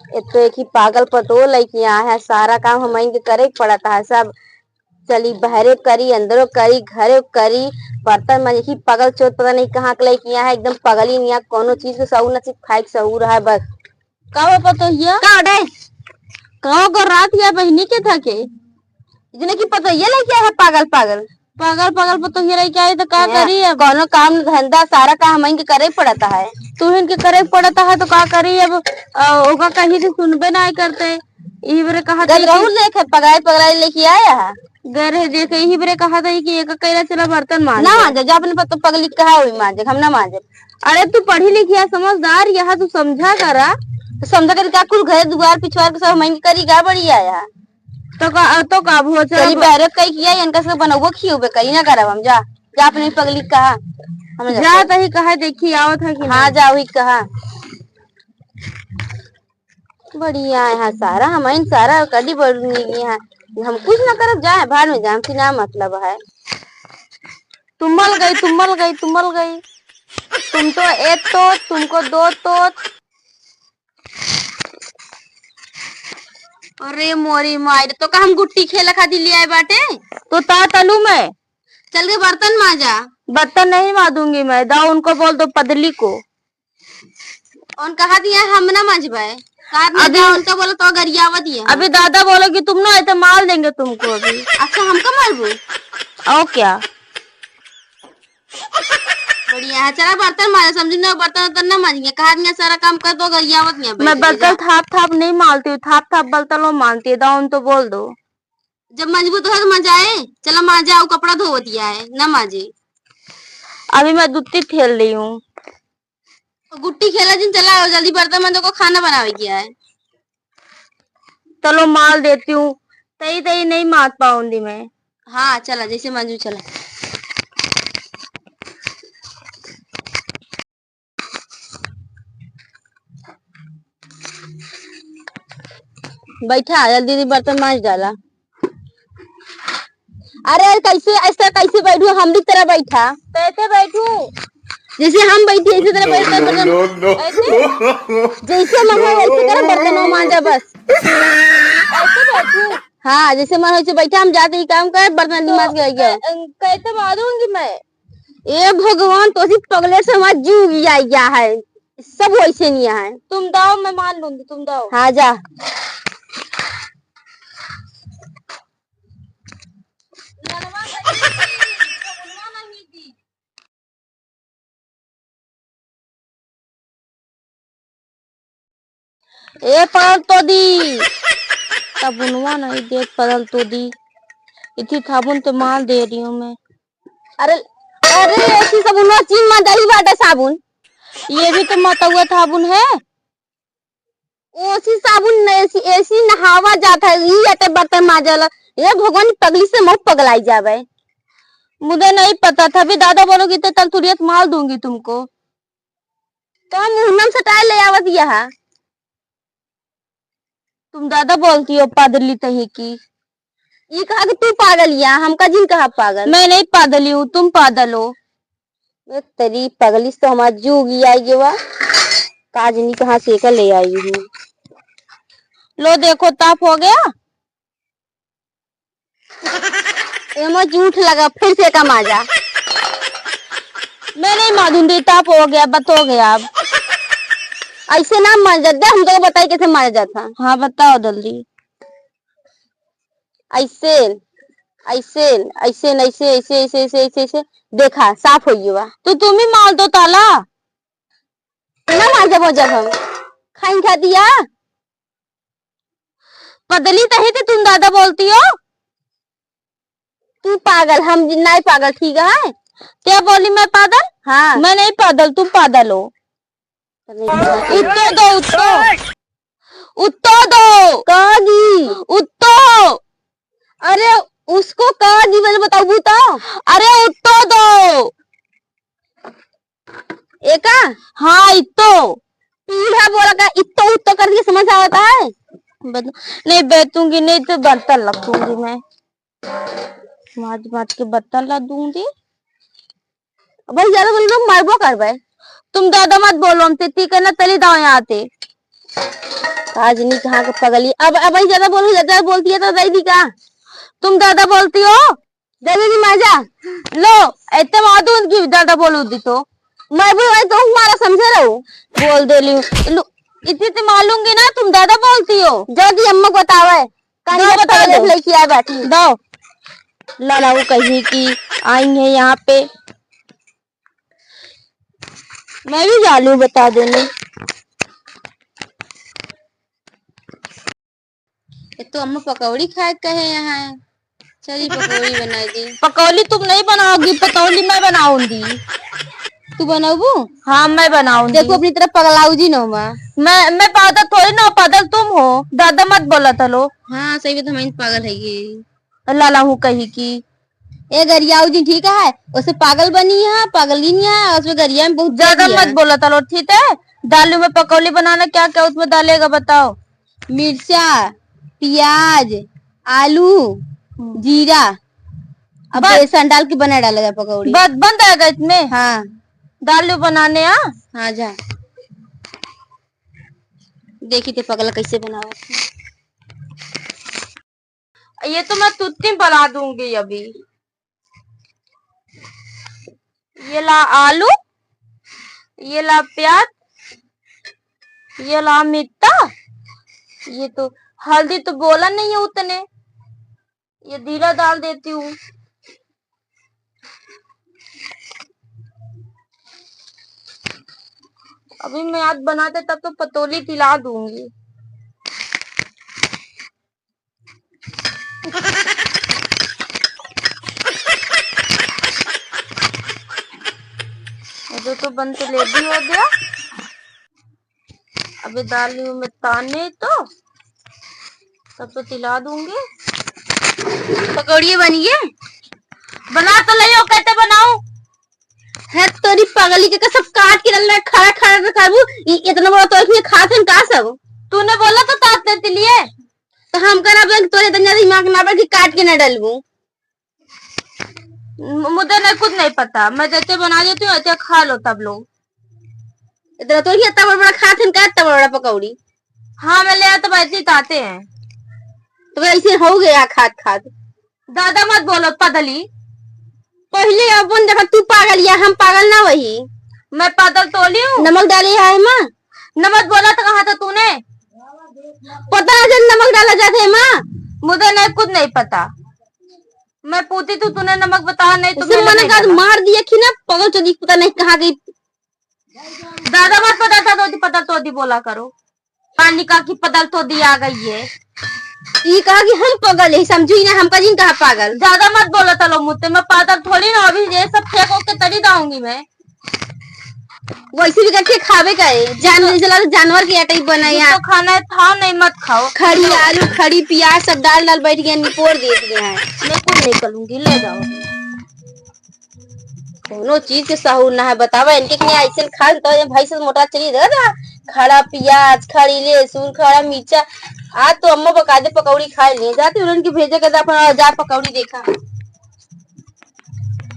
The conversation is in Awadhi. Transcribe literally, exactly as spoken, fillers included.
एक तो एक ही पागल पतोह लइके आए हैं, सारा काम हमइन के करे के पड़त है सब। चली बहरे करी, अंदरो करी, घरे करी, बर्तन मांजे। ही पागल चोद पता नहीं कहाँ के लइके आए हैं, एकदम पगली निया, कोनो चीज के सहूर ना, सिर्फ खाए के सहूर है बस। का हो पतोहिया? का डे? का कर रात या बहिनी के थके? इतने की पतोहिया लइके आए हैं पागल पागल। पागल, पागल पतोहिया लइके आई तो का हैं, करी अब? कौनो काम न धंधा, सारा काम हमइन के करे पड़ता है। तुहिन के करे पड़ता है तो का करी अब? अ, ओका कही से सुनबे ना करते। इही बरे कहा गद था रहू कि देखे, पगलाई, पगलाई लइके आया है। गए रहे देखे, इही बरे कहा था कि एक कैला चला बर्तन मांज ना ले। मांजे, जा अपने पतो पगली कहा हुई मांजे, हम ना मांजे। अरे तू पढ़ी लिखी है, समझदार, यहाँ तू समझा करा। तो समझा कर का कुल घर दुआर पिछवार के सब हमइन के करी का बड़ी आया है। तो का, तो का भोज चली बहरे कई किया, इनका से बनउबो खियउबे करी ना करब हम, जा, जा अपनी पगली कहा, हम जा जा। तही कहा, देखी आवत है कि हाँ, नहीं? जा वही कहा। बढ़िया है सारा, हमइन सारा कदी बड़ी है, हम कुछ ना करब, जाए भाड़ में, जाए, हमसे ना मतलब है। तुम्बल गई, तुम्बल गई, तुम्बल गई। तुम तो एक तो, तुमको दो तो। अरे मोरी माई रे, तो का हम गुट्टी खेला खातिर ले आए बाटे? तो ता तलू में। चल के बर्तन मांजा। बर्तन नहीं मांजूंगी मैं, दाऊ उनको बोल दो पदली को। उन कहा दिया हम ना मांजबे। कहा दिया अभी जा उनका बोला तो गरियावा दिया। अभी दादा बोलो कि तुम ना आए तो मार देंगे तुमको अभी। अच्छा हमका मारबू? और क्या? बढ़िया है, चला बर्तन मांजा, समझी ना, बर्तन उर्तन ना मांजेंगे, कहा दिया सारा काम कर दो, गरियावत नहीं मैं बैठ के, बर्तन जा। थाप थाप नहीं मालती हूँ, थाप थाप बर्तन वो मानती है, दाऊ उन तो बोल दो। जब मजबूत है तो मजाए, चला मांजा, वो कपड़ा धोवत दिया है, ना मांजे। अभी मैं दुत्ती खेल रही हूँ। तो गुट्टी खेला जिन, चला जल्दी बर्तन मांजो, को खाना बनावे किया है। चलो माल देती हूँ, तई तई नहीं मार पाऊंगी मैं। हाँ चला, जैसे मांजू चला। बैठा, जल्दी जल्दी बर्तन मांज डाला। अरे कैसे, ऐसे कैसे बैठू, हमरी तरह बैठा। कैसे बैठू? जैसे हम बैठी, ऐसे तरह बैठ कर बर्तन, no, no, no। ऐसे? जैसे मन हो, ऐसे कर बर्तन मांजा बस। ऐसे बैठू? हाँ, जैसे मन हो, वैसे बैठा, हम जाते ही काम कर, बर्तन तो, मांज के आइए। अ, अ, कैसे मारूंगी मैं? ए भगवान, तो सी पगले से हमारा जीव भी आ गया है, सब वैसे नहीं है। तुम दाओ, मैं मान लूंगी, तुम दाओ। हाँ, जा। ए पाल तो दी, साबुनवा नहीं देत पड़ल तो दी। इथी साबुन तो माल दे रही हूँ मैं। अरे, अरे, ऐसी साबुनवा चीन मा दही बाटे साबुन। ये भी तो मतौआ साबुन है। ओसी साबुन न, ऐसी, ऐसी नहावा जात है, ई अटे बर्तन माजल। ए भगवान, पगली से मऊ पगलाई जावे। मुझे नहीं पता था, अभी दादा बोलोगी तो तल तुरियत माल दूंगी तुमको। तो हम मुहनम सटाए ले आवत यहाँ। तुम ज्यादा बोलती हो पादली तही की। ये कहा कि तू पागल या, हमका जिन कहा पागल। मैं नहीं पादली हूँ, तुम पादल हो। ए तेरी पगली से तो हमारा जुग ही आई गवा। काजनी कहाँ से एका ले आई हूँ। लो देखो, ताप हो गया। एमा जूठ लगा, फिर से एका माजा। मैं नहीं माजूंगी, ताप हो गया, बत हो गया अब। ऐसे ना माजा दे, हम तो बताई कैसे माजा जाता। हाँ, बताओ जल्दी। ऐसे, ऐसे, ऐसे, ऐसे, ऐसे, ऐसे, ऐसे, ऐसे, ऐसे। देखा, साफ हो गया। तो तुम ही मार दो ताला। ना मार जब, जब हम खाई खा दिया। पदली तही तो तुम ज्यादा बोलती हो। तू पागल, हम नहीं पागल, ठीक है? क्या बोली मैं पागल? हाँ। मैं नहीं पागल, तुम पागल हो। उत्तो दो, उत्तो। उत्तो दो। कहा जी? उत्तो। अरे, उसको कहा जी, पहले बताओ, बताओ। अरे, उत्तो दो। एका? हाँ, इत्तो। पीढ़ा बोला का इत्तो उत्तो कर दिए, समझ आवता है? बत-, नहीं बैठूंगी, नहीं तो बर्तन रखूंगी मैं। माज माज के बर्तन ला दूंगी। भाई ज्यादा बोल रहे, मरबो करबे। तुम ज्यादा मत बोलो, हम तेती के ना तली दाओ यहाँ ते। आज नहीं कहाँ के पगली। अब, अब ही ज्यादा बोलू, ज्यादा बोलती है तो दे दी का? तुम ज्यादा बोलती हो। दे दी माजा। लो, इतने मादून की ज्यादा बोलू दी तो। मैं भी वही तो मारा समझे रहू। बोल दे ली। लो, इतनी तो मालूंगी ना, तुम ज्यादा बोलती हो। जो दी अम्मा को बतावे। कान दो में बता पकड़े दो। लेके आए बैठी। दो। लाला वो कही कि आई है यहाँ पे। मैं भी जालू बता देने। ये तो अम्मा पकौड़ी खाए कहे यहाँ है। चली पकौड़ी बना दी। पकौड़ी तुम नहीं बनाओगी, पतौली मैं बनाऊंगी। तू बनाबू? हाँ, मैं बनाऊंगी। देखो अपनी तरफ पगलाऊ जी नो माँ। मैं, मैं पागल थोड़ी ना, पागल तुम हो। ज्यादा मत बोला तलो। हाँ, सही बात, हम पागल है ये। लाला हूँ कही कि ए गरियाऊ जी ठीक है, उसे पागल बनी है, पागलिन है, उसमें गरिया में बहुत ज्यादा तेज है। मत बोला तलो, ठीक है? दालू में पकौली बनाना, क्या क्या उसमें डालेगा बताओ। मिर्चा, प्याज, आलू, हम्म। जीरा, अब बस। बेसन डाल के बना डाला जाए पकौड़ी। बस बन जाएगा इसमें? हाँ। दालू बनाने, हाँ? हाँ, जा। देखी थे पगला कैसे बनावा। ये तो मैं तुत्ती बना दूंगी अभी। ये ला आलू, ये ला प्याज, ये ला मिर्चा, ये तो हल्दी तो बोला नहीं है उतने, ये जीरा डाल देती हूँ। अभी मैं आज बनाते तब तो पतोली तिला दूंगी। ये तो बनते ले भी हो गया। अबे दाल में ताने तो तब तो तिला दूंगी। पकौड़िए बनिए। बना तो लियो, कैसे बनाऊं? है तोरी पगली के, के सब काट के डाल रहा है, खड़ा खड़ा तो खाबू। इ-, इतना बड़ा तो इसमें खात हन का सब? तूने बोला तो तात देती लिए। तो हम करा बैंक तोरे इतना दिमाग ना बा कि काट के ना डालबू। मु-, मुझे नहीं, कुछ नहीं पता, मैं जैसे बना देती हूँ वैसे खा लो तब लोग। इतना तो नहीं, इतना बड़ा बड़ा खात हन का, इतना बड़ा बड़ा पकौड़ी। हाँ, मैं ले आया तो वैसे ही ताते हैं। तो वैसे हो गया खात खात। ज्यादा मत बोलो पदली। पहले अपन देखा तू पागल या हम पागल ना वही। मैं पागल तोली हूँ। नमक डाली है माँ। नमक बोला तो कहा था तूने? पता है जब नमक डाला जाता है माँ। मुझे नहीं, कुछ नहीं पता। मैं पूछी तू, तूने नमक बताया नहीं तो उसे मैंने मना नहीं कर डाला। मार दिया कि ना पगल चोदी, पता नहीं कहाँ गई। ज्यादा मत पता था तो पता तो दी बोला करो। पानी का की पदल तो दी आ गई है। ई कहा कि हम पगल है, समझू ही ना, हमका जिन कहा पागल। ज्यादा मत बोला तलो मुझसे, मैं पागल थोड़ी ना, अभी ये सब फेंक के तरी दाऊंगी मैं। वैसे भी करके खावे का है, जान तो चला तो जानवर के आटा ही बना जिसको यहाँ। खाना है खाओ, नहीं मत खाओ। खड़ी आलू, खड़ी प्याज सब डाल डाल बैठ गया, निपोर दे दिया है। मैं कुछ नहीं करूंगी, ले जाओ। कोनो चीज के सहूर ना है, बतावा इनके के ऐसे खान तो ये भाई से मोटा चली रहा था। खड़ा प्याज, खड़ी लहसुन, खड़ा मिर्चा। आज तो अम्मा बकायदे पकौड़ी खाए लिए जाते, उन्होंने की भेजे के अपन जा पकौड़ी देखा।